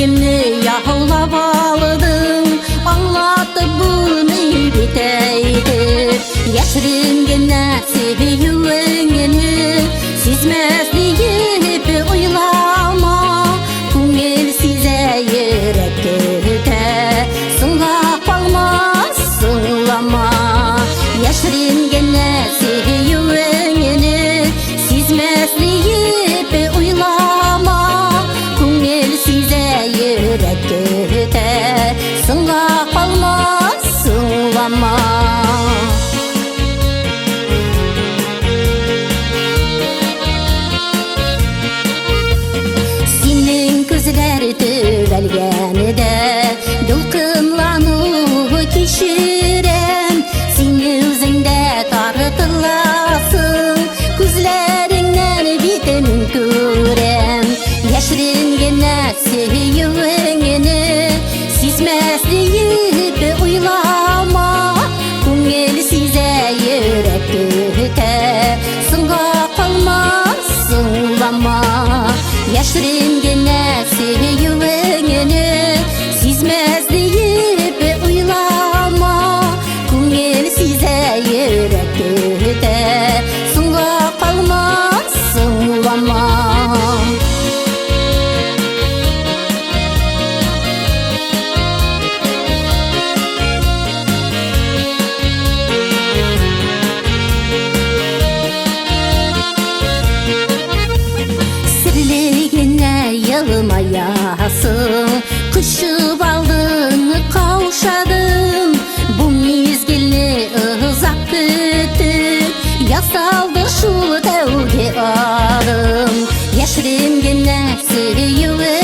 Йөрәгемне яулап алдың, аңлатып булмый бит әйтеп. Яшерен генә сөюеңне сизмәс диеп уйлама. Күңел сизә, йөрәк көтә, соңга калма, соңлама. Яшерен генә сөюеңне сизмәс диеп уйлама. Күңел сизә, йөрәк көтә, соңга калма, соңлама. Синең күзләр төбәлгәндә дулкынлану кичерәм. Син үзеңдә тартыласың, күзләреңнән битен күрәм. Яшерен генә сөюеңне сизмәс диеп уйлама. Күңел сизә, йөрәк көтә, соңга калма, соңлама. Яшерен генә сөюеңне сизмәс диеп уйлама. Күңел сизә, йөрәк көтә, соңга калма, соңлама. Серле генә елмаясың, кочып алдың, каушадым. Бу мизгелне озак көтеп, ясалды шул тәүге адым. Яшерен генә сөюеңне